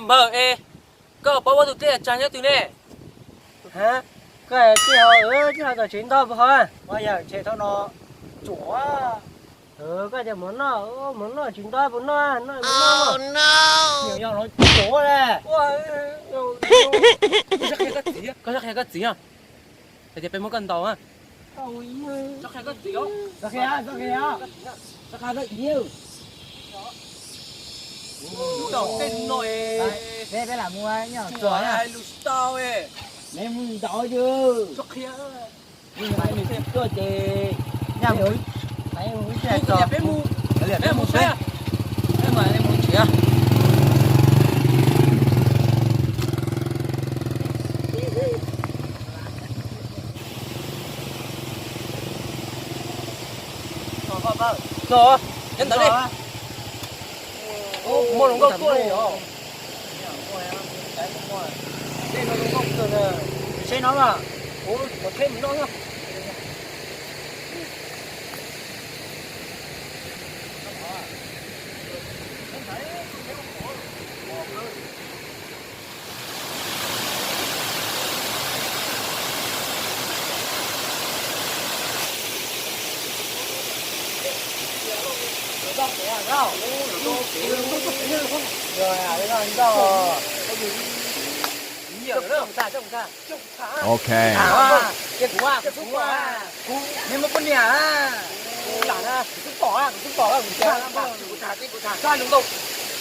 Npawg es, koj paub ua tus dej tsag nyob twg ne? Koj tij hau, tij hau tom tsev ntog puas hov? Ua yawg ntshe thaum no tsuav. Koj tias mov noj, mov noj tsis ntog puas noj, noj mov noj. Nws yog no tsuav le. Koj sab qhia koj txiv, koj sab qhia koj txiv no. Hais tias peb muab koj ntaus na. Sab qhia koj txiv os. Sab qhia, sab qhia. Sab qhia koj txiv. Lub tau tej no es. Peb, peb lam mus, nyob tsuav na. Lus tsis tau es. Neb mus ntaus yws. Sab qhia. Neb mus tuaj ces, nyob mus, neb mus ib pliag tso. Peb mus, peb mus saib. Peb mas neb mus tsev. Txog, nyob ntawd li. Muaj hluas nkauj tuaj li os. Seb no, ua tsheb mus noj na. Ok. Neb muab poj niam, kuv lam na, kuv twb pom, kuv twb pom, kuv tham, kuv tham, kuv tham, kuv tham,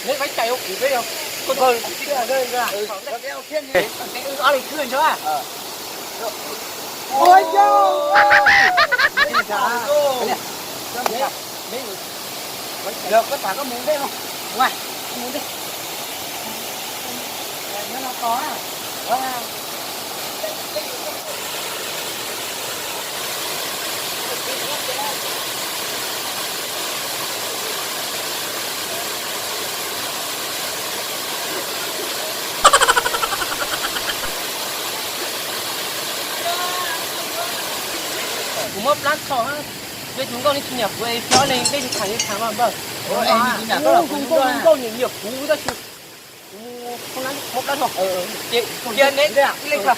neb faib cais ua kuv peb yog koj npawg kuv tij. Ob leeg khwb ntsho. Ua yog, koj tham koj mus ntej no, mus ntej. Kuv muab plab tso, nej tus nkauj nej tsis nyiam kuv es xyov nej, nej tsis tham nej tham mas npawg. Kuv nkauj nej nyiam kuv tab sis kuv muab plab tso. Cia neb ib leeg tham.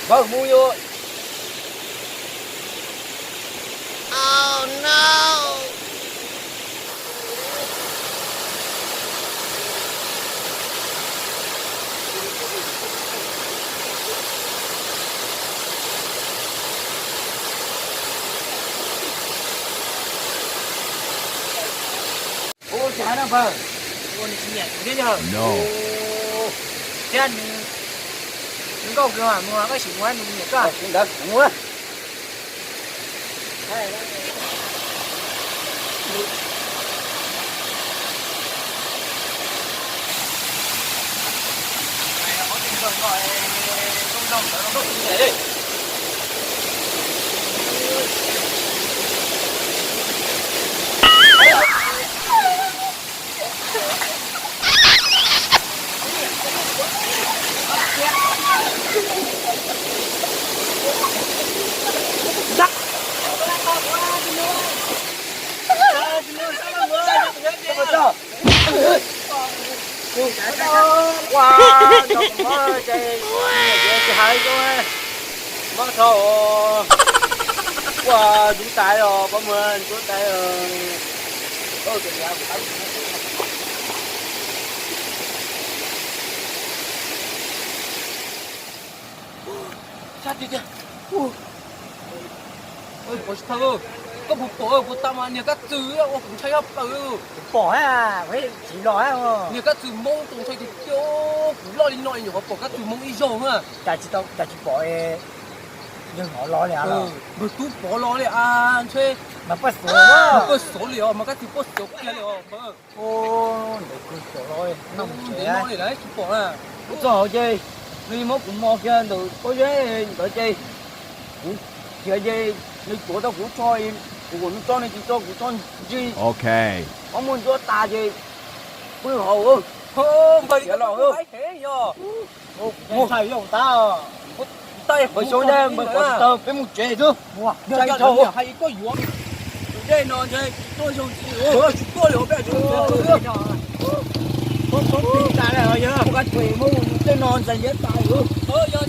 Npawg mus yus. Ua cas no npawg, ua nws tsis nyiam kuv thiab yog? Thiab nws, nws nkauj kawg mas mus, koj sim mus nws nyiam koj. Ntawd mus. Ua, nrog kuv mob ces tsis hais, mob tso. Ua, ntxub tais os, pab muag ntxub tais. Sab tiag tiag. Pov tsis tau, koj puas pom puas tas mas niag Kab Txwm ua kuv ntshai tshaj plaws. Kuv pom, kuv tsis los. Niag Kab Txwm Hmoob tus ntshai tiag tiag, kuv loj li no nyuam qhuav pom Kab Txwm Hmoob ib zaug na. Cas tsis tau, cas tsis pom, yawg hov los li. Npawg tub pov los li a, ntshe mas poj xuav, mas poj xuav li os, mas Kab Txwm poj xuav kiag li os. Ntawd kawg pom los, ntev no li lawv tsis pom na. Kuv txog hauv ces nws muab kuv mos kiag ntawm pob zeb ntawd ces kuv khiav ces nws tuav tau kuv tsho, kuv kom nws tso nws tsis tso kuv tsho ntsig. Ok, pab muag ntsuab tas ces pw hauv. Npawg li los, npawg xyov ntag, npawg pov tsis tau, peb mus tsev xwb. Hais koj yuav Tej no ntshe tsis tuaj zoo tsis, tsis tuaj li hauv peb tsis tuaj. Tej no ntxhais liab tas. Yog